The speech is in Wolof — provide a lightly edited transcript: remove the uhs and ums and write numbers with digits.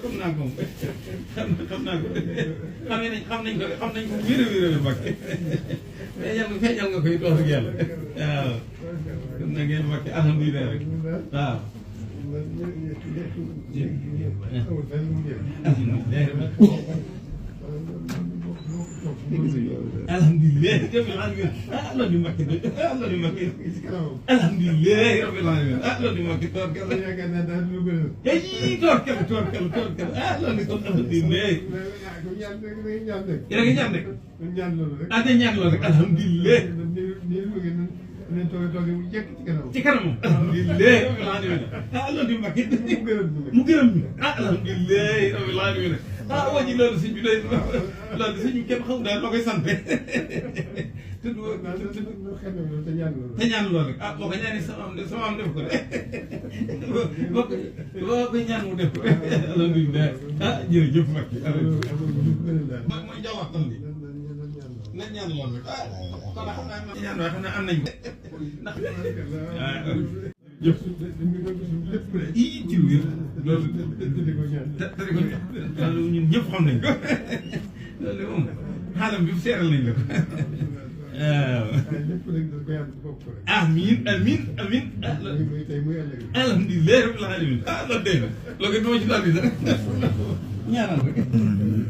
xam naa ko xam naa ko xam nañ ko wér a Mbàkke feeñal nga koy dox ak yàlla waaw kon nag ngeen Mbàkke alhamdulilah rek waaw alhamdulilah rabbil alamin loolu di Mbàkke loolu di Mbàkke alhamdulilah rabbil alamin loolu di Mbàkke toorkal yaakaar naa daal lu gën a toorkal loolu di kon alhamdulilah yéen a ngi ñaan rek day ñaan loolu rek alhamdulilah ci kanamam alhamdulilah rabbil alamin loolu di Mbàkke mu gërëm ñu alhamdulilah rabbil alamin waa ji loolu sëñ bi day loolu sëñ bi kenn xamul daal loo koy sant te ñaan loolu rek boo ko ñaanee sama am def ko de boo ko ñaan mu def ko alhamdulilah jërëjëf Mbacke mooy njaw waxtaan bi nañ ñaan loolu rek kon xam naa ñaan waaye xam naa am nañ ko ndax jëf ii ci wér loolu loolu ñun ñëpp xam nañ ko loolu moom xaalam bi seeral nañ la ko waaw amiin amiin amiin alhamdulilah rabbil alamin loolu dee na loolu kat dama ci daal di sax ñaanal rek amiin